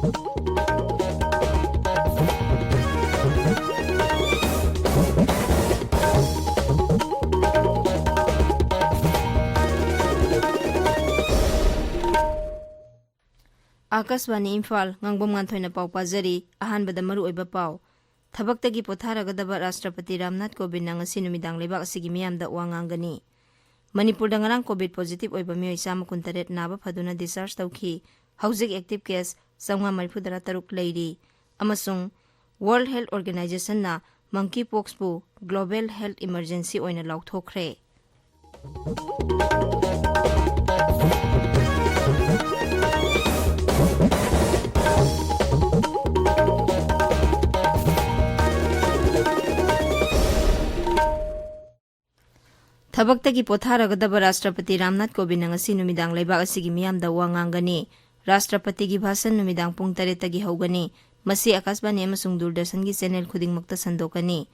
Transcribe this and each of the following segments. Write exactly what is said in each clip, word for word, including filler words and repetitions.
ꯑꯥꯀꯥꯁꯕꯥꯅꯤ ꯏꯝꯐꯥꯜ, ꯉꯥꯡꯕꯝ ꯉꯥꯟꯊꯣꯏꯅ ꯄꯥꯎ ꯄꯥꯖꯔꯤ꯫ ꯑꯍꯥꯟꯕꯗ ꯃꯔꯨꯑꯣꯏꯕ ꯄꯥꯎ꯫ ꯊꯕꯛꯇꯒꯤ ꯄꯣꯊꯥꯔꯒꯗꯕ ꯔꯥꯁꯇ꯭ꯔꯄꯇꯤ ꯔꯥꯝꯅꯥꯊ ꯀꯣꯕꯤꯟꯗꯅ ꯉꯁꯤ ꯅꯨꯃꯤꯗꯥꯡ ꯂꯩꯕꯥꯛ ꯑꯁꯤꯒꯤ ꯃꯤꯌꯥꯝꯗ ꯋꯥ ꯉꯥꯡꯒꯅꯤ꯫ ꯃꯅꯤꯄꯨꯔꯗ ꯉꯔꯥꯡ ꯀꯣꯚꯤꯗ ꯄꯣꯖꯤꯇꯤꯚ ꯑꯣꯏꯕ ꯃꯤꯑꯣꯏ ꯆꯥꯝꯃ ꯀꯨꯟꯇꯔꯦꯠ ꯅꯥꯕ ꯐꯗꯨꯅ ꯗꯤꯁꯆꯥꯔꯖ ꯇꯧꯈꯤ꯫ ꯍꯧꯖꯤꯛ ꯑꯦꯛꯇꯤꯚ ꯀꯦꯁ ꯆꯥꯝꯃꯉꯥ ꯃꯔꯤꯐꯨꯇꯔꯥ ꯇꯔꯨꯛ ꯂꯩꯔꯤ꯫ ꯑꯃꯁꯨꯡ ꯋꯥꯔꯜꯗ ꯍꯦꯜꯊ ꯑꯣꯔꯒꯅꯥꯏꯖꯦꯁꯟꯅ ꯃꯪꯀꯤ ꯄꯣꯛꯁꯄꯨ ꯒ꯭ꯂꯣꯕꯦꯜ ꯍꯦꯜꯊ ꯏꯃꯔꯖꯦꯟꯁꯤ ꯑꯣꯏꯅ ꯂꯥꯎꯊꯣꯛꯈ꯭ꯔꯦ꯫ ꯊꯕꯛꯇꯒꯤ ꯄꯣꯊꯥꯔꯒꯗꯕ ꯔꯥꯁꯇ꯭ꯔꯄꯇꯤ ꯔꯥꯝꯅꯥꯊ ꯀꯣꯕꯤꯟꯗ ꯉꯁꯤ ꯅꯨꯃꯤꯗꯥꯡ ꯂꯩꯕꯥꯛ ꯑꯁꯤꯒꯤ ꯃꯤꯌꯥꯝꯗ ꯋꯥ ꯉꯥꯡꯒꯅꯤ꯫ ꯔꯥꯁꯇ꯭ꯔꯄꯇꯤꯒꯤ ꯚꯥꯁꯟ ꯅꯨꯃꯤꯗꯥꯡ ꯄꯨꯡ ꯇꯔꯦꯠꯇꯒꯤ ꯍꯧꯒꯅꯤ꯫ ꯃꯁꯤ ꯑꯀꯥꯁꯕꯥꯅꯤ ꯑꯃꯁꯨꯡ ꯗꯨꯔꯗꯔꯁꯟꯒꯤ ꯆꯦꯅꯦꯜ ꯈꯨꯗꯤꯡꯃꯛꯇ ꯁꯟꯗꯣꯛꯀꯅꯤ꯫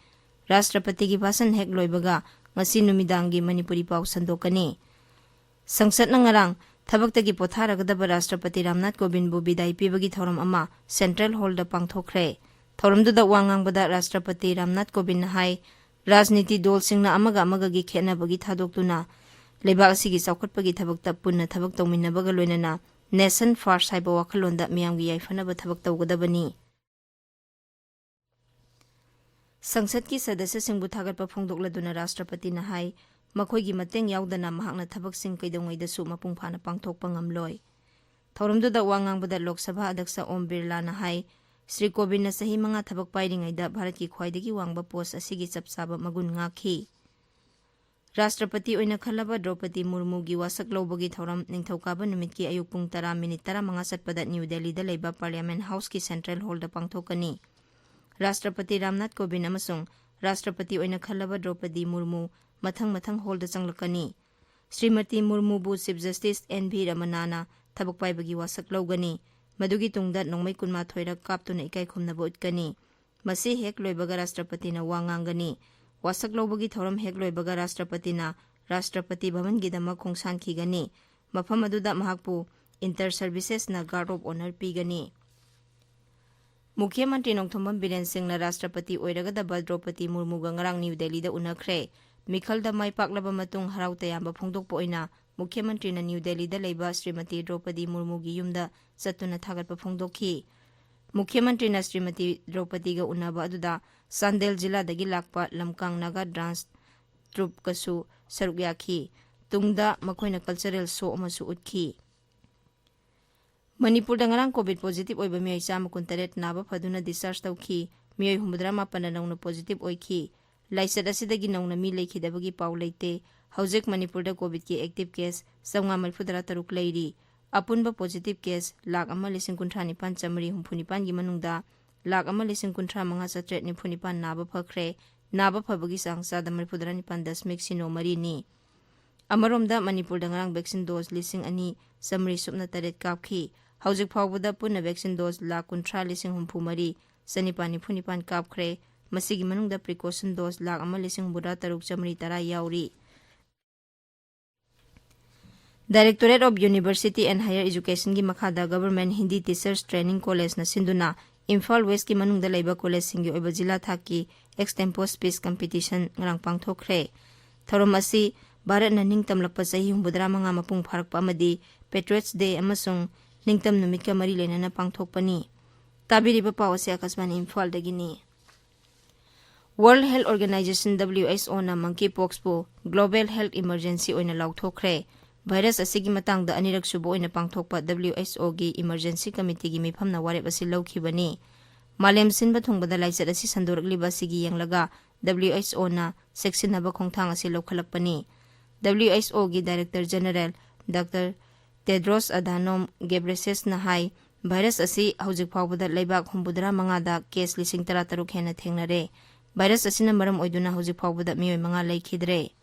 ꯔꯥꯁꯇ꯭ꯔꯄꯇꯤꯒꯤ ꯚꯥꯁꯟ ꯍꯦꯛ ꯂꯣꯏꯕꯒ ꯉꯁꯤ ꯅꯨꯃꯤꯗꯥꯡꯒꯤ ꯃꯅꯤꯄꯨꯔꯤ ꯄꯥꯎ ꯁꯟꯗꯣꯛꯀꯅꯤ꯫ ꯁꯪꯁꯠꯅ ꯉꯔꯥꯡ ꯊꯕꯛꯇꯒꯤ ꯄꯣꯊꯥꯔꯒꯗꯕ ꯔꯥꯁꯇ꯭ꯔꯄꯇꯤ ꯔꯥꯝꯅꯥꯊ ꯀꯣꯕꯤꯟꯗꯕꯨ ꯕꯤꯗꯥꯏ ꯄꯤꯕꯒꯤ ꯊꯧꯔꯝ ꯑꯃ ꯁꯦꯟꯇ꯭ꯔꯦꯜ ꯍꯣꯜꯗ ꯄꯥꯡꯊꯣꯛꯈ꯭ꯔꯦ꯫ ꯊꯧꯔꯝꯗꯨꯗ ꯋꯥ ꯉꯥꯡꯕꯗ ꯔꯥꯁꯇ꯭ꯔꯄꯇꯤ ꯔꯥꯝꯅꯥꯊ ꯀꯣꯕꯤꯟꯗꯅ ꯍꯥꯏ, ꯔꯥꯖꯅꯤꯇꯤ ꯗꯣꯜꯁꯤꯡꯅ ꯑꯃꯒ ꯑꯃꯒꯒꯤ ꯈꯦꯠꯅꯕꯒꯤ ꯊꯥꯗꯣꯛꯇꯨꯅ ꯂꯩꯕꯥꯛ ꯑꯁꯤꯒꯤ ꯆꯥꯎꯈꯠꯄꯒꯤ ꯊꯕꯛꯇ ꯄꯨꯟꯅ ꯊꯕꯛ ꯇꯧꯃꯤꯟꯅꯕꯒ ꯂꯣꯏꯅꯅ ꯅꯦꯁꯟ ꯐꯥꯔꯁ ꯍꯥꯏꯕ ꯋꯥꯈꯜꯂꯣꯟꯗ ꯃꯤꯌꯥꯝꯒꯤ ꯌꯥꯏꯐꯅꯕ ꯊꯕꯛ ꯇꯧꯒꯗꯕꯅꯤ꯫ ꯁꯪꯁꯠꯀꯤ ꯁꯗꯁ꯭ꯌꯁꯤꯡꯕꯨ ꯊꯥꯒꯠꯄ ꯐꯣꯡꯗꯣꯛꯂꯗꯨꯅ ꯔꯥꯁꯇ꯭ꯔꯄꯇꯤꯅ ꯍꯥꯏ, ꯃꯈꯣꯏꯒꯤ ꯃꯇꯦꯡ ꯌꯥꯎꯗꯅ ꯃꯍꯥꯛꯅ ꯊꯕꯛꯁꯤꯡ ꯀꯩꯗꯧꯉꯩꯗꯁꯨ ꯃꯄꯨꯡ ꯐꯥꯅ ꯄꯥꯡꯊꯣꯛꯄ ꯉꯝꯂꯣꯏ꯫ ꯊꯧꯔꯝꯗꯨꯗ ꯋꯥ ꯉꯥꯡꯕꯗ ꯂꯣꯛ ꯁꯚꯥ ꯑꯗ꯭ꯌꯛꯁ ꯑꯣꯝ ꯕꯤꯔꯂꯥꯅ ꯍꯥꯏ, ꯁ꯭ꯔꯤ ꯀꯣꯕꯤꯟꯗꯅ ꯆꯍꯤ ꯃꯉꯥ ꯊꯕꯛ ꯄꯥꯏꯔꯤꯉꯩꯗ ꯚꯥꯔꯠꯀꯤ ꯈ꯭ꯋꯥꯏꯗꯒꯤ ꯋꯥꯡꯕ ꯄꯣꯁ ꯑꯁꯤꯒꯤ ꯆꯞ ꯆꯥꯕ ꯃꯒꯨꯟ ꯉꯥꯛꯈꯤ꯫ ꯔꯥꯁꯇ꯭ꯔꯄꯇꯤ ꯑꯣꯏꯅ ꯈꯜꯂꯕ ꯗ꯭ꯔꯧꯄꯗꯤ ꯃꯨꯔꯃꯨꯒꯤ ꯋꯥꯁꯛ ꯂꯧꯕꯒꯤ ꯊꯧꯔꯝ ꯅꯤꯡꯊꯧꯀꯥꯕ ꯅꯨꯃꯤꯠꯀꯤ ꯑꯌꯨꯛ ꯄꯨꯡ ꯇꯔꯥ ꯃꯤꯅꯤꯠ ꯇꯔꯥꯃꯉꯥ ꯆꯠꯄꯗ ꯅ꯭ꯌꯨ ꯗꯦꯜꯂꯤꯗ ꯂꯩꯕ ꯄꯥꯔꯂꯤꯌꯥꯃꯦꯟ ꯍꯥꯎꯁꯀꯤ ꯁꯦꯟꯇ꯭ꯔꯦꯜ ꯍꯣꯜꯗ ꯄꯥꯡꯊꯣꯛꯀꯅꯤ꯫ ꯔꯥꯁꯇ꯭ꯔꯄꯇꯤ ꯔꯥꯝꯅꯥꯊ ꯀꯣꯕꯤꯟꯗ ꯑꯃꯁꯨꯡ ꯔꯥꯁꯇ꯭ꯔꯄꯇꯤ ꯑꯣꯏꯅ ꯈꯜꯂꯕ ꯗ꯭ꯔꯧꯄꯗꯤ ꯃꯨꯔꯃꯨ ꯃꯊꯪ ꯃꯊꯪ ꯍꯣꯜꯗ ꯆꯪꯂꯛꯀꯅꯤ꯫ Shrimati ꯃꯨꯔꯃꯨꯕꯨ chief justice and V ꯔꯃꯅꯥꯅ ꯊꯕꯛ ꯄꯥꯏꯕꯒꯤ ꯋꯥꯁꯛ ꯂꯧꯒꯅꯤ꯫ ꯃꯗꯨꯒꯤ ꯇꯨꯡꯗ ꯅꯣꯡꯃꯩ ꯀꯨꯟꯃꯥꯊꯣꯏꯔꯛ ꯀꯥꯞꯇꯨꯅ ꯏꯀꯥꯏ ꯈꯨꯝꯅꯕ ꯎꯠꯀꯅꯤ꯫ ꯃꯁꯤ ꯍꯦꯛ ꯂꯣꯏꯕꯒ ꯔꯥꯁꯇ꯭ꯔꯄꯇꯤꯅ ꯋꯥ ꯉꯥꯡꯒꯅꯤ꯫ ꯋꯥꯁꯛ ꯂꯧꯕꯒꯤ ꯊꯧꯔꯝ ꯍꯦꯛ ꯂꯣꯏꯕꯒ ꯔꯥꯁꯇ꯭ꯔꯄꯇꯤꯅ ꯔꯥꯁꯇ꯭ꯔꯄꯇꯤ ꯚꯕꯟꯒꯤꯗꯃꯛ ꯈꯣꯡꯁꯥꯟꯈꯤꯒꯅꯤ꯫ ꯃꯐꯝ ꯑꯗꯨꯗ ꯃꯍꯥꯛꯄꯨ ꯏꯟꯇꯔ ꯁꯔꯚꯤꯁꯦꯁꯅ ꯒꯥꯔꯗ ꯑꯣꯐ ꯑꯣꯅꯔ ꯄꯤꯒꯅꯤ꯫ ꯃꯨꯈ꯭ꯌ ꯃꯟꯇ꯭ꯔꯤ ꯅꯣꯡꯊꯣꯝꯕꯝ ꯕꯤꯔꯦꯟ ꯁꯤꯡꯅ ꯔꯥꯁꯇ꯭ꯔꯄꯇꯤ ꯑꯣꯏꯔꯒꯗꯕ ꯗ꯭ꯔꯧꯄꯗꯤ ꯃꯨꯔꯃꯨꯒ ꯉꯔꯥꯡ ꯅ꯭ꯌꯨ ꯗꯦꯜꯂꯤꯗ ꯎꯅꯈ꯭ꯔꯦ꯫ ꯃꯤꯈꯜꯗ ꯃꯥꯏ ꯄꯥꯛꯂꯕ ꯃꯇꯨꯡ ꯍꯔꯥꯎ ꯇꯌꯥꯝꯕ ꯐꯣꯡꯗꯣꯛꯄ ꯑꯣꯏꯅ ꯃꯨꯈ꯭ꯌ ꯃꯟꯇ꯭ꯔꯤꯅ ꯅ꯭ꯌꯨ ꯗꯦꯜꯂꯤꯗ ꯂꯩꯕ ꯁ꯭ꯔꯤꯃꯇꯤ ꯗ꯭ꯔꯧꯄꯗꯤ ꯃꯨꯔꯃꯨꯒꯤ ꯌꯨꯝꯗ ꯆꯠꯇꯨꯅ ꯊꯥꯒꯠꯄ ꯐꯣꯡꯗꯣꯛꯈꯤ꯫ ꯃꯨꯈ꯭ꯌ ꯃꯟꯇ꯭ꯔꯤꯅ ꯁ꯭ꯔꯤꯃꯇꯤ ꯗ꯭ꯔꯧꯄꯗꯤꯒ ꯎꯅꯕ ꯑꯗꯨꯗ ꯆꯥꯟꯗꯦꯜ ꯖꯤꯂꯥꯗꯒꯤ ꯂꯥꯛꯄ ꯂꯝꯀꯥꯡ ꯅꯥꯒꯥ ꯗꯥꯟꯁ ꯇ꯭ꯔꯨꯞꯀꯁꯨ ꯁꯔꯨꯛ ꯌꯥꯈꯤ꯫ ꯇꯨꯡꯗ ꯃꯈꯣꯏꯅ ꯀꯜꯆꯔꯦꯜ ꯁꯣ ꯑꯃꯁꯨ ꯎꯠꯈꯤ꯫ ꯃꯅꯤꯄꯨꯔꯗ ꯉꯔꯥꯡ ꯀꯣꯚꯤꯗ ꯄꯣꯖꯤꯇꯤꯚ ꯑꯣꯏꯕ ꯃꯤꯑꯣꯏ ꯆꯥꯝꯃ ꯀꯨꯟꯇꯔꯦꯠ ꯅꯥꯕ ꯐꯗꯨꯅ ꯗꯤꯁꯆꯥꯔꯖ ꯇꯧꯈꯤ꯫ ꯃꯤꯑꯣꯏ ꯍꯨꯝꯐꯨꯇꯔꯥ ꯃꯥꯄꯟꯅ ꯅꯧꯅ ꯄꯣꯖꯤꯇꯤꯚ ꯑꯣꯏꯈꯤ꯫ ꯂꯥꯏꯆꯠ ꯑꯁꯤꯗꯒꯤ ꯅꯧꯅ ꯃꯤ ꯂꯩꯈꯤꯗꯕꯒꯤ ꯄꯥꯎ ꯂꯩꯇꯦ꯫ ꯍꯧꯖꯤꯛ ꯃꯅꯤꯄꯨꯔꯗ ꯀꯣꯚꯤꯗꯀꯤ ꯑꯦꯛꯇꯤꯚ ꯀꯦꯁ ꯆꯥꯝꯃꯉꯥ ꯃꯔꯤꯐꯨꯇꯔꯥ ꯇꯔꯨꯛ ꯂꯩꯔꯤ꯫ ꯑꯄꯨꯟꯕ ꯄꯣꯖꯤꯇꯤꯚ ꯀꯦꯁ ꯂꯥꯈ ꯑꯃ ꯂꯤꯁꯤꯡ ꯀꯨꯟꯊ꯭ꯔꯥ ꯅꯤꯄꯥꯟ ꯆꯥꯃꯔꯤ ꯍꯨꯝꯐꯨ ꯅꯤꯄꯥꯟꯒꯤ ꯃꯅꯨꯡꯗ ꯂꯥꯈ ꯑꯃ ꯂꯤꯁꯤꯡ ꯀꯨꯟꯊ꯭ꯔꯥ ꯃꯉꯥ ꯆꯥꯇ꯭ꯔꯦꯠ ꯅꯤꯐꯨ ꯅꯤꯄꯥꯟ ꯅꯥꯕ ꯐꯈ꯭ꯔꯦ꯫ ꯅꯥꯕ ꯐꯕꯒꯤ ꯆꯥꯡ ꯆꯥꯗ ꯃꯔꯤꯐꯨꯇꯔꯥ ꯅꯤꯄꯥꯟ ꯗꯁꯃꯤꯛ ꯁꯤꯅꯣ ꯃꯔꯤꯅꯤ꯫ ꯑꯃꯔꯣꯝꯗ ꯃꯅꯤꯄꯨꯔꯗ ꯉꯔꯥꯡ ꯚꯦꯛꯁꯤꯟ ꯗꯣꯁ ꯂꯤꯁꯤꯡ ꯑꯅꯤ ꯆꯥꯃꯔꯤ ꯁꯨꯞꯅ ꯇꯔꯦꯠ ꯀꯥꯞꯈꯤ꯫ ꯍꯧꯖꯤꯛ ꯐꯥꯎꯕꯗ ꯄꯨꯟꯅ ꯚꯦꯛꯁꯤꯟ ꯗꯣꯁ ꯂꯥꯈ ꯀꯨꯟꯊ꯭ꯔꯥ ꯂꯤꯁꯤꯡ ꯍꯨꯝꯐꯨ ꯃꯔꯤ ꯆꯅꯤꯄꯥꯟ ꯅꯤꯐꯨ ꯅꯤꯄꯥꯟ ꯀꯥꯞꯈ꯭ꯔꯦ꯫ ꯃꯁꯤꯒꯤ ꯃꯅꯨꯡꯗ ꯄ꯭ꯔꯤꯀꯣꯁꯟ ꯗꯣꯁ ꯂꯥꯈ ꯑꯃ ꯂꯤꯁꯤꯡ ꯍꯨꯝꯐꯨꯇꯔꯥ ꯇꯔꯨꯛ ꯆꯥꯃꯔꯤ ꯇꯔꯥ ꯌꯥꯎꯔꯤ꯫ Directorate of University and Higher Educationꯒꯤ ꯃꯈꯥꯗ Government Hindi Teachers Training Collegeꯅ ꯁꯤꯟꯗꯨꯅ ꯏꯝꯐꯥꯜ ꯋꯦꯁꯀꯤ ꯃꯅꯨꯡꯗ ꯂꯩꯕ ꯀꯣꯂꯦꯖꯁꯤꯡꯒꯤ ꯑꯣꯏꯕ ꯖꯤꯂꯥ ꯊꯥꯛꯀꯤ extempore speech competition ꯉꯔꯥꯡ ꯄꯥꯡꯊꯣꯛꯈ꯭ꯔꯦ꯫ ꯊꯧꯔꯝ ꯑꯁꯤ ꯚꯥꯔꯠꯅ ꯅꯤꯡꯇꯝꯂꯛꯄ ꯆꯍꯤ ꯍꯨꯝꯐꯨꯇꯔꯥ ꯃꯉꯥ ꯃꯄꯨꯡ ꯐꯥꯔꯛꯄ ꯑꯃꯗꯤ Patriots Day ꯑꯃꯁꯨꯡ ꯅꯤꯡꯇꯝ ꯅꯨꯃꯤꯠꯀ ꯃꯔꯤ ꯂꯩꯅꯅ ꯄꯥꯡꯊꯣꯛꯄꯅꯤ꯫ ꯇꯥꯕꯤꯔꯤꯕ ꯄꯥꯎ ꯑꯁꯤ ꯑꯀꯥꯁꯕꯥꯅꯤ ꯏꯝꯐꯥꯜꯗꯒꯤꯅꯤ꯫ World Health Organization, WHOꯅ monkeypoxꯄꯨ global health emergency ꯑꯣꯏꯅ ꯂꯥꯎꯊꯣꯛꯈ꯭ꯔꯦ꯫ ꯚꯥꯏꯔꯁ ꯑꯁꯤꯒꯤ ꯃꯇꯥꯡꯗ ꯑꯅꯤꯔꯛ ꯁꯨꯕ ꯑꯣꯏꯅ ꯄꯥꯡꯊꯣꯛꯄ WHOꯒꯤ Emergency Committeeꯒꯤ ꯃꯤꯐꯝꯅ ꯋꯥꯔꯦꯞ ꯑꯁꯤ ꯂꯧꯈꯤꯕꯅꯤ꯫ ꯃꯥꯂꯦꯝ ꯁꯤꯟꯕ ꯊꯨꯡꯕꯗ ꯂꯥꯏꯆꯠ ꯑꯁꯤ ꯁꯟꯗꯣꯔꯛꯂꯤꯕ ꯑꯁꯤꯒꯤ ꯌꯦꯡꯂꯒ WHOꯅ ꯆꯦꯛꯁꯤꯟꯅꯕ ꯈꯣꯡꯊꯥꯡ ꯑꯁꯤ ꯂꯧꯈꯠꯂꯛꯄꯅꯤ꯫ WHOꯒꯤ Director General Doctor Tedros Adhanom Ghebreyesusꯅ ꯍꯥꯏ, ꯚꯥꯏꯔꯁ ꯑꯁꯤ ꯍꯧꯖꯤꯛ ꯐꯥꯎꯕꯗ ꯂꯩꯕꯥꯛ ꯍꯨꯝꯐꯨꯇꯔꯥ ꯃꯉꯥꯗ ꯀꯦꯁ ꯂꯤꯁꯤꯡ ꯇꯔꯥꯇꯔꯨꯛ ꯍꯦꯟꯅ ꯊꯦꯡꯅꯔꯦ꯫ ꯚꯥꯏꯔꯁ ꯑꯁꯤꯅ ꯃꯔꯝ ꯑꯣꯏꯗꯨꯅ ꯍꯧꯖꯤꯛ ꯐꯥꯎꯕꯗ ꯃꯤꯑꯣꯏ ꯃꯉꯥ ꯂꯩꯈꯤꯗ꯭ꯔꯦ꯫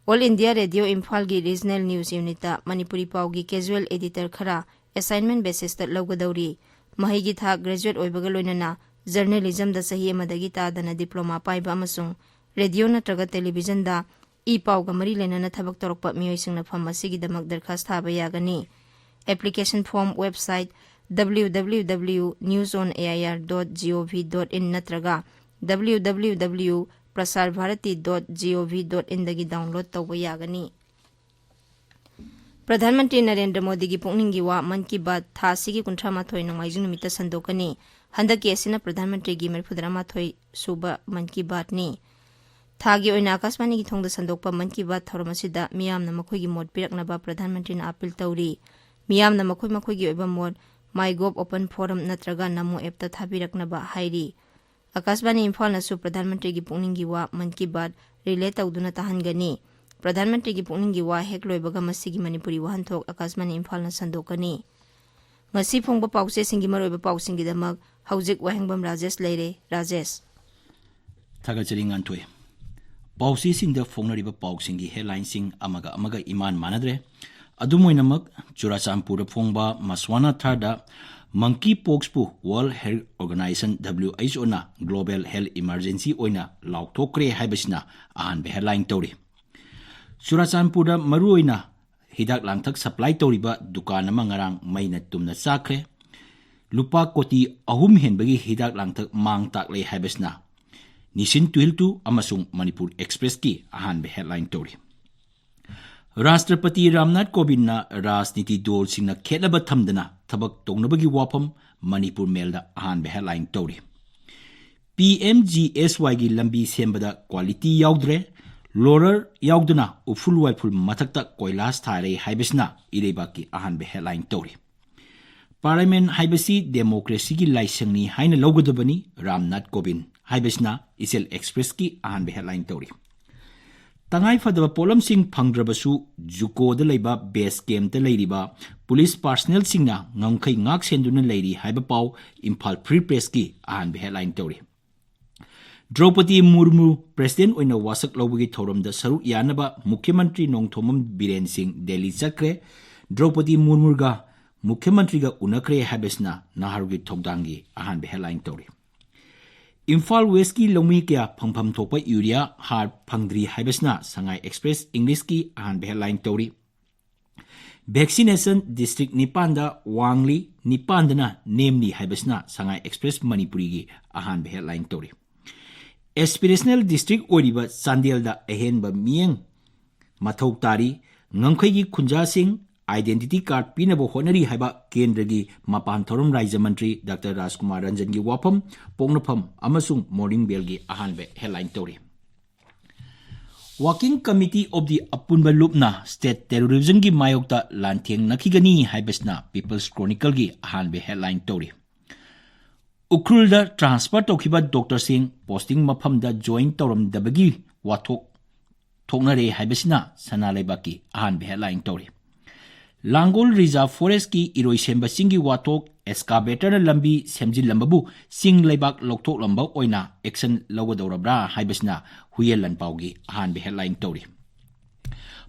All India Radio ꯏꯝꯐꯥꯜꯒꯤ Regional News Unitꯇ ꯃꯅꯤꯄꯨꯔꯤ ꯄꯥꯎꯒꯤ casual editor ꯈꯔ assignment basisꯇ ꯂꯧꯒꯗꯧꯔꯤ꯫ ꯃꯍꯩꯒꯤ ꯊꯥꯛ graduate ꯑꯣꯏꯕꯒ ꯂꯣꯏꯅꯅ journalismꯗ ꯆꯍꯤ ꯑꯃꯗꯒꯤ ꯇꯥꯗꯅ diploma ꯄꯥꯏꯕ ꯑꯃꯁꯨꯡ radio ꯅꯠꯇ꯭ꯔꯒ televisionꯗ ꯏ ꯄꯥꯎꯒ ꯃꯔꯤ ꯂꯩꯅꯅ ꯊꯕꯛ ꯇꯧꯔꯛꯄ ꯃꯤꯑꯣꯏꯁꯤꯡꯅ ꯐꯝ ꯑꯁꯤꯒꯤꯗꯃꯛ ꯗꯔꯈꯥꯁ ꯊꯥꯕ ꯌꯥꯒꯅꯤ꯫ Application form website W W W news on A I R dot gov dot in ꯅꯠꯇ꯭ꯔꯒ W W W prasarbharati dot gov dot in ꯗꯒꯤ download ꯇꯧꯕ ꯌꯥꯒꯅꯤ꯫ ꯄ꯭ꯔꯙꯥꯟ ꯃꯟꯇ꯭ꯔꯤ ꯅꯔꯦꯟꯗ꯭ꯔ ꯃꯣꯗꯤꯒꯤ ꯄꯨꯛꯅꯤꯡꯒꯤ ꯋꯥ ꯃꯟ ꯀꯤ ꯕꯥꯠ ꯊꯥ ꯑꯁꯤꯒꯤ ꯀꯨꯟꯊ꯭ꯔꯥ ꯃꯥꯊꯣꯏ ꯅꯣꯡꯃꯥꯏꯖꯤꯡ ꯅꯨꯃꯤꯠꯇ ꯁꯟꯗꯣꯛꯀꯅꯤ꯫ ꯍꯟꯗꯛꯀꯤ ꯑꯁꯤꯅ ꯄ꯭ꯔꯙꯥꯟ ꯃꯟꯇ꯭ꯔꯤꯒꯤ ꯃꯔꯤꯐꯨ ꯇꯔꯥ ꯃꯥꯊꯣꯏ ꯁꯨꯕ ꯃꯟ ꯀꯤ ꯕꯥꯠꯅꯤ꯫ ꯊꯥꯒꯤ ꯑꯣꯏꯅ ꯑꯀꯥꯁꯕꯥꯅꯤꯒꯤ ꯊꯣꯡꯗ ꯁꯟꯗꯣꯛꯄ ꯃꯟ ꯀꯤ ꯕꯥꯠ ꯊꯧꯔꯝ ꯑꯁꯤꯗ ꯃꯤꯌꯥꯝꯅ ꯃꯈꯣꯏꯒꯤ ꯃꯣꯠ ꯄꯤꯔꯛꯅꯕ ꯄ꯭ꯔꯙꯥꯟ ꯃꯟꯇ꯭ꯔꯤꯅ ꯑꯥꯄꯤꯜ ꯇꯧꯔꯤ꯫ ꯃꯤꯌꯥꯝꯅ ꯃꯈꯣꯏ ꯃꯈꯣꯏꯒꯤ ꯑꯣꯏꯕ ꯃꯣꯠ MyGov open forum ꯅꯠꯇ꯭ꯔꯒ ꯅꯃꯣ app ꯇ ꯊꯥꯕꯤꯔꯛꯅꯕ ꯍꯥꯏꯔꯤ꯫ ꯑꯀꯥꯁꯕꯥꯅꯤ ꯏꯝꯐꯥꯜꯅꯁꯨ ꯄ꯭ꯔꯙꯥꯟ ꯃꯟꯇ꯭ꯔꯤꯒꯤ ꯄꯨꯛꯅꯤꯡꯒꯤ ꯋꯥ ꯃꯟ ꯀꯤ ꯕꯥꯠ relay ꯇꯧꯗꯨꯅ ꯇꯥꯍꯟꯒꯅꯤ꯫ ꯄ꯭ꯔꯙꯥꯟ ꯃꯟꯇ꯭ꯔꯤꯒꯤ ꯄꯨꯛꯅꯤꯡꯒꯤ ꯋꯥ ꯍꯦꯛ ꯂꯣꯏꯕꯒ ꯃꯁꯤꯒꯤ ꯃꯅꯤꯄꯨꯔꯤ ꯋꯥꯍꯟꯊꯣꯛ ꯑꯀꯥꯁꯕꯥꯅꯤ ꯏꯝꯐꯥꯜꯅ ꯁꯟꯗꯣꯛꯀꯅꯤ꯫ ꯉꯁꯤ ꯐꯣꯡꯕ ꯄꯥꯎꯆꯦꯁꯤꯡꯒꯤ ꯃꯔꯨꯑꯣꯏꯕ ꯄꯥꯎꯁꯤꯡꯒꯤꯗꯃꯛ ꯍꯧꯖꯤꯛ ꯋꯥꯍꯦꯡꯕꯝ ꯔꯥꯖꯦꯁ ꯂꯩꯔꯦ꯫ ꯔꯥꯖꯦꯁ꯫ ꯊꯥꯒꯠꯆꯔꯤ ꯉꯥꯟꯊꯣꯏ꯫ ꯄꯥꯎꯆꯦꯁꯤꯡꯗ ꯐꯣꯡꯅꯔꯤꯕ ꯄꯥꯎꯁꯤꯡꯒꯤ headlineꯁꯤꯡ ꯑꯃꯒ ꯑꯃꯒ ꯏꯃꯥꯟ ꯃꯥꯟꯅꯗ꯭ꯔꯦ꯫ ꯑꯗꯨꯝ ꯑꯣꯏꯅꯃꯛ, ꯆꯨꯔꯥꯆꯥꯟꯄꯨꯔꯗ ꯐꯣꯡꯕ ꯃꯁ꯭ꯋꯥꯅꯥ ꯊꯥꯔꯗ monkey poxꯄꯨ World Health Organization, W H Oꯅ global health emergency ꯑꯣꯏꯅ ꯂꯥꯎꯊꯣꯛꯈ꯭ꯔꯦ ꯍꯥꯏꯕꯁꯤꯅ ꯑꯍꯥꯟꯕ headline ꯇꯧꯔꯤ꯫ ꯆꯨꯔꯥꯆꯥꯟꯄꯨꯔꯗ ꯃꯔꯨꯑꯣꯏꯅ ꯍꯤꯗꯥꯛ ꯂꯥꯡꯊꯛ supply ꯇꯧꯔꯤꯕ ꯗꯨꯀꯥꯟ ꯑꯃ ꯉꯔꯥꯡ ꯃꯩꯅ ꯇꯨꯝꯅ ꯆꯥꯛꯈ꯭ꯔꯦ꯫ ꯂꯨꯄꯥ ꯀꯣꯇꯤ ꯑꯍꯨꯝ ꯍꯦꯟꯕꯒꯤ ꯍꯤꯗꯥꯛ ꯂꯥꯡꯊꯛ ꯃꯥꯡ ꯇꯥꯛꯂꯦ ꯍꯥꯏꯕꯁꯤꯅ ꯅꯤꯁꯤꯟ ꯇꯨꯍꯤꯜꯇꯨ ꯑꯃꯁꯨꯡ ꯃꯅꯤꯄꯨꯔ Expressꯀꯤ ꯑꯍꯥꯟꯕ headline ꯇꯧꯔꯤ꯫ ꯔꯥꯁꯇ꯭ꯔꯄꯇꯤ ꯔꯥꯝꯅꯥꯊ ꯀꯣꯕꯤꯟꯗꯅ ꯔꯥꯖꯅꯤꯇꯤ ꯗꯣꯜꯁꯤꯡꯅ ꯈꯦꯠꯅꯕ ꯊꯝꯗꯅ ꯊꯕꯛ ꯇꯧꯅꯕꯒꯤ ꯋꯥꯐꯝ ꯃꯅꯤꯄꯨꯔ ꯃꯦꯜꯗ ꯑꯍꯥꯟꯕ headline ꯇꯧꯔꯤ꯫ P M G S Yꯒꯤ ꯂꯝꯕꯤ ꯁꯦꯝꯕꯗ quality ꯌꯥꯎꯗ꯭ꯔꯦ, roller ꯌꯥꯎꯗꯅ ꯎꯐꯨꯜ ꯋꯥꯏꯐꯨꯜ ꯃꯊꯛꯇ ꯀꯣꯏꯂꯥꯁ ꯊꯥꯔꯦ ꯍꯥꯏꯕꯁꯤꯅ ꯏꯔꯩꯕꯥꯛꯀꯤ ꯑꯍꯥꯟꯕ headline ꯇꯧꯔꯤ꯫ Parliament ꯍꯥꯏꯕꯁꯤ democracyꯒꯤ ꯂꯥꯏꯁꯪꯅꯤ ꯍꯥꯏꯅ ꯂꯧꯒꯗꯕꯅꯤ, ꯔꯥꯝꯅꯥꯊ ꯀꯣꯕꯤꯟꯗ ꯍꯥꯏꯕꯁꯤꯅ ꯏꯆꯦꯜ Expressꯀꯤ ꯑꯍꯥꯟꯕ headline ꯇꯧꯔꯤ꯫ ꯇꯉꯥꯏ ꯐꯗꯕ ꯄꯣꯠꯂꯝꯁꯤꯡ ꯐꯪꯗ꯭ꯔꯕꯁꯨ ꯖꯨꯀꯣꯗ ꯂꯩꯕ base campꯇ ꯂꯩꯔꯤꯕ police personnelꯁꯤꯡꯅ ꯉꯝꯈꯩ ꯉꯥꯛ ꯁꯦꯟꯗꯨꯅ ꯂꯩꯔꯤ ꯍꯥꯏꯕ ꯄꯥꯎ ꯏꯝꯐꯥꯜ Free Pressꯀꯤ ꯑꯍꯥꯟꯕ headline ꯇꯧꯔꯤ꯫ ꯗ꯭ꯔꯧꯄꯗꯤ ꯃꯨꯔꯃꯨ president ꯑꯣꯏꯅ ꯋꯥꯁꯛ ꯂꯧꯕꯒꯤ ꯊꯧꯔꯝꯗ ꯁꯔꯨꯛ ꯌꯥꯅꯕ ꯃꯨꯈ꯭ꯌ ꯃꯟꯇ꯭ꯔꯤ ꯅꯣꯡꯊꯣꯝꯕꯝ ꯕꯤꯔꯦꯟ ꯁꯤꯡ ꯗꯦꯜꯂꯤ ꯆꯠꯈ꯭ꯔꯦ꯫ ꯗ꯭ꯔꯧꯄꯗꯤ ꯃꯨꯔꯃꯨꯒ ꯃꯨꯈ꯭ꯌ ꯃꯟꯇ꯭ꯔꯤꯒ ꯎꯅꯈ꯭ꯔꯦ ꯍꯥꯏꯕꯁꯤꯅ ꯅꯍꯥꯔꯣꯜꯒꯤ ꯊꯧꯗꯥꯡꯒꯤ ꯑꯍꯥꯟꯕ headline ꯇꯧꯔꯤ꯫ ꯏꯝꯐꯥꯜ Westꯀꯤ ꯂꯧꯃꯤ ꯀꯌꯥ ꯐꯪꯐꯝ ꯊꯣꯛꯄ ꯌꯨꯔꯤꯌꯥ ꯍꯥꯔ ꯐꯪꯗ꯭ꯔꯤ ꯍꯥꯏꯕꯁꯤꯅ ꯁꯉꯥꯏ Express Englishꯀꯤ ꯑꯍꯥꯟꯕ headline ꯇꯧꯔꯤ꯫ Vaccination district ꯅꯤꯄꯥꯟꯗ ꯋꯥꯡꯂꯤ, ꯅꯤꯄꯥꯟꯗꯅ ꯅꯦꯝꯂꯤ ꯍꯥꯏꯕꯁꯤꯅ ꯁꯉꯥꯏ ꯑꯦꯛꯁꯄ꯭ꯔꯦꯁ ꯃꯅꯤꯄꯨꯔꯤꯒꯤ ꯑꯍꯥꯟꯕ headline ꯇꯧꯔꯤ꯫ Aspirational district ꯑꯣꯏꯔꯤꯕ ꯆꯥꯟꯗꯦꯜꯗ ꯑꯍꯦꯟꯕ ꯃꯤꯠꯌꯦꯡ ꯃꯊꯧ ꯇꯥꯔꯤ, ꯉꯝꯈꯩꯒꯤ ꯈꯨꯟꯖꯥꯁꯤꯡ identity card ꯄꯤꯅꯕ ꯍꯣꯠꯅꯔꯤ ꯍꯥꯏꯕ ꯀꯦꯟꯗ꯭ꯔꯒꯤ ꯃꯄꯥꯟ ꯊꯧꯔꯝ ꯔꯥꯖ꯭ꯌ ꯃꯟꯇ꯭ꯔꯤ ꯗꯥꯛꯇꯔ ꯔꯥꯖꯀꯨꯃꯥꯔ ꯔꯟꯖꯟꯒꯤ ꯋꯥꯐꯝ ꯄꯣꯛꯅꯐꯝ ꯑꯃꯁꯨꯡ Morning Bellꯒꯤ ꯑꯍꯥꯟꯕ headline ꯇꯧꯔꯤ꯫ Working Committee of the ꯑꯄꯨꯟꯕ ꯂꯨꯞꯅ state terrorismꯒꯤ ꯃꯥꯌꯣꯛꯇ ꯂꯥꯟꯊꯦꯡꯅꯈꯤꯒꯅꯤ ꯍꯥꯏꯕꯁꯤꯅ People's Chronicleꯒꯤ ꯑꯍꯥꯟꯕ headline ꯇꯧꯔꯤ꯫ ꯎꯈ꯭ꯔꯨꯜꯗ transfer ꯇꯧꯈꯤꯕ doctorꯁꯤꯡ posting ꯃꯐꯝꯗ join ꯇꯧꯔꯝꯗꯕꯒꯤ ꯋꯥꯊꯣꯛ ꯊꯣꯛꯅꯔꯦ ꯍꯥꯏꯕꯁꯤꯅ ꯁꯅꯥ ꯂꯩꯕꯥꯛꯀꯤ ꯑꯍꯥꯟꯕ headline ꯇꯧꯔꯤ꯫ ꯂꯥꯡꯒꯣꯜ Reserve Forestꯀꯤ ꯏꯔꯣꯏꯁꯦꯝꯕ ꯆꯤꯡꯒꯤ ꯋꯥꯊꯣꯛ, excavatorꯅ ꯂꯝꯕꯤ ꯁꯦꯝꯖꯤꯜꯂꯝꯕꯕꯨ ꯆꯤꯡ ꯂꯩꯕꯥꯛ ꯂꯧꯊꯣꯛꯂꯝꯕ ꯑꯣꯏꯅ action ꯂꯧꯒꯗꯧꯔꯕ꯭ꯔꯥ ꯍꯥꯏꯕꯁꯤꯅ ꯍꯨꯏꯌꯦꯟ ꯂꯥꯟꯄꯥꯎꯒꯤ ꯑꯍꯥꯟꯕ headline ꯇꯧꯔꯤ꯫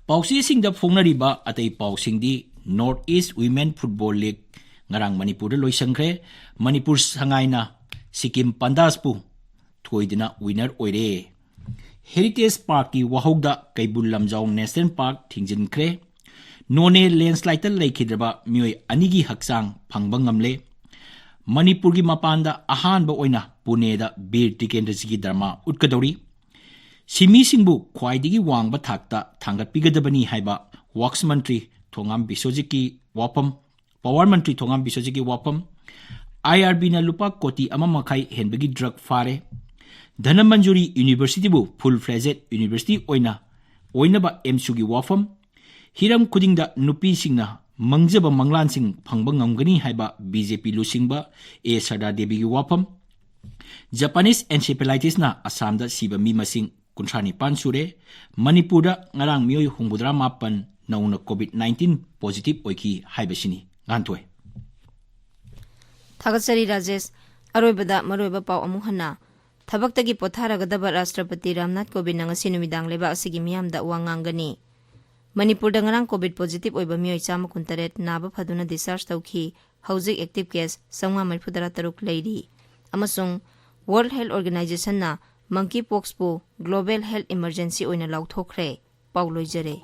ꯄꯥꯎꯆꯦꯁꯤꯡꯗ ꯐꯣꯡꯅꯔꯤꯕ ꯑꯇꯩ ꯄꯥꯎꯁꯤꯡꯗꯤ, North East Women Football League ꯉꯔꯥꯡ ꯃꯅꯤꯄꯨꯔꯗ ꯂꯣꯏꯁꯤꯟꯈ꯭ꯔꯦ꯫ ꯃꯅꯤꯄꯨꯔ ꯁꯉꯥꯏꯅ ꯁꯤꯛꯀꯤꯝ ꯄꯥꯟꯗꯥꯁꯄꯨ ꯊꯣꯏꯗꯨꯅ winner ꯑꯣꯏꯔꯦ꯫ Heritage Parkꯀꯤ ꯋꯥꯍꯧꯗ Keibul Lamjao National Park ꯊꯤꯡꯖꯤꯟꯈ꯭ꯔꯦ꯫ ꯅꯣꯅꯦ landslideꯇ ꯂꯩꯈꯤꯗ꯭ꯔꯕ ꯃꯤꯑꯣꯏ ꯑꯅꯤꯒꯤ ꯍꯛꯆꯥꯡ ꯐꯪꯕ ꯉꯝꯂꯦ꯫ ꯃꯅꯤꯄꯨꯔꯒꯤ ꯃꯄꯥꯟꯗ ꯑꯍꯥꯟꯕ ꯑꯣꯏꯅ ꯄꯨꯅꯦꯗ ꯕꯤꯔ ꯇꯤꯀꯦꯟꯗ꯭ꯔꯖꯤꯒꯤ ꯗ꯭ꯔꯃꯥ ꯎꯠꯀꯗꯧꯔꯤ꯫ ꯁꯤꯟꯃꯤꯁꯤꯡꯕꯨ ꯈ꯭ꯋꯥꯏꯗꯒꯤ ꯋꯥꯡꯕ ꯊꯥꯛꯇ ꯊꯥꯡꯒꯠꯄꯤꯒꯗꯕꯅꯤ ꯍꯥꯏꯕ Works ꯃꯟꯇ꯭ꯔꯤ ꯊꯣꯉꯥꯝ ꯕꯤꯁ꯭ꯋꯖꯤꯠꯀꯤ ꯋꯥꯐꯝ, Power ꯃꯟꯇ꯭ꯔꯤ ꯊꯣꯉꯥꯝ ꯕꯤꯁ꯭ꯋꯖꯤꯠꯀꯤ ꯋꯥꯐꯝ꯫ IRBꯅ ꯂꯨꯄꯥ ꯀꯣꯇꯤ ꯑꯃ ꯃꯈꯥꯏ ꯍꯦꯟꯕꯒꯤ drug ꯐꯥꯔꯦ꯫ ꯙꯅꯃꯟꯖꯨꯔꯤ Universityꯕꯨ full fledged university ꯑꯣꯏꯅ ꯑꯣꯏꯅꯕ AMSUꯒꯤ ꯋꯥꯐꯝ꯫ ꯍꯤꯔꯝ ꯈꯨꯗꯤꯡꯗ ꯅꯨꯄꯤꯁꯤꯡꯅ ꯃꯪꯖꯕ ꯃꯪꯂꯥꯟꯁꯤꯡ ꯐꯪꯕ ꯉꯝꯒꯅꯤ ꯍꯥꯏꯕ BJP ꯂꯨꯆꯤꯡꯕ ꯑꯦ ꯁꯔꯗꯥ ꯗꯦꯕꯤꯒꯤ ꯋꯥꯐꯝ꯫ Japanese encephalitisꯅ ꯑꯁꯥꯝꯗ ꯁꯤꯕ ꯃꯤ ꯃꯁꯤꯡ ꯀꯨꯟꯊ꯭ꯔꯥ ꯅꯤꯄꯥꯟ ꯁꯨꯔꯦ꯫ ꯃꯅꯤꯄꯨꯔꯗ ꯉꯔꯥꯡ ꯃꯤꯑꯣꯏ ꯍꯨꯝꯐꯨꯇꯔꯥ ꯃꯥꯄꯟ ꯅꯧꯅ COVID nineteen positive ꯑꯣꯏꯈꯤ ꯍꯥꯏꯕꯁꯤꯅꯤ꯫ ꯉꯥꯟꯊꯣꯏ꯫ ꯊꯥꯒꯠꯆꯔꯤ ꯔꯥꯖꯦꯁ꯫ ꯑꯔꯣꯏꯕꯗ ꯃꯔꯨꯑꯣꯏꯕ ꯄꯥꯎ ꯑꯃꯨꯛ ꯍꯟꯅ꯫ ꯊꯕꯛꯇꯒꯤ ꯄꯣꯊꯥꯔꯒꯗꯕ ꯔꯥꯁꯇ꯭ꯔꯄꯇꯤ ꯔꯥꯝꯅꯥꯊ ꯀꯣꯕꯤꯟꯗꯅ ꯉꯁꯤ ꯅꯨꯃꯤꯗꯥꯡ ꯂꯩꯕꯥꯛ ꯑꯁꯤꯒꯤ ꯃꯤꯌꯥꯝꯗ ꯋꯥ ꯉꯥꯡꯒꯅꯤ꯫ ꯃꯅꯤꯄꯨꯔꯗ ꯉꯔꯥꯡ COVID positive ꯑꯣꯏꯕ ꯃꯤꯑꯣꯏ ꯆꯥꯝꯃ ꯀꯨꯟꯇꯔꯦꯠ ꯅꯥꯕ ꯐꯗꯨꯅ discharge ꯇꯧꯈꯤ꯫ ꯍꯧꯖꯤꯛ active case ꯆꯥꯝꯃꯉꯥ ꯃꯔꯤꯐꯨꯇꯔꯥ ꯇꯔꯨꯛ ꯂꯩꯔꯤ꯫ ꯑꯃꯁꯨꯡ World Health Organizationꯅ monkeypoxꯄꯨ global health emergency ꯑꯣꯏꯅ ꯂꯥꯎꯊꯣꯛꯈ꯭ꯔꯦ꯫ ꯄꯥꯎ ꯂꯣꯏꯖꯔꯦ꯫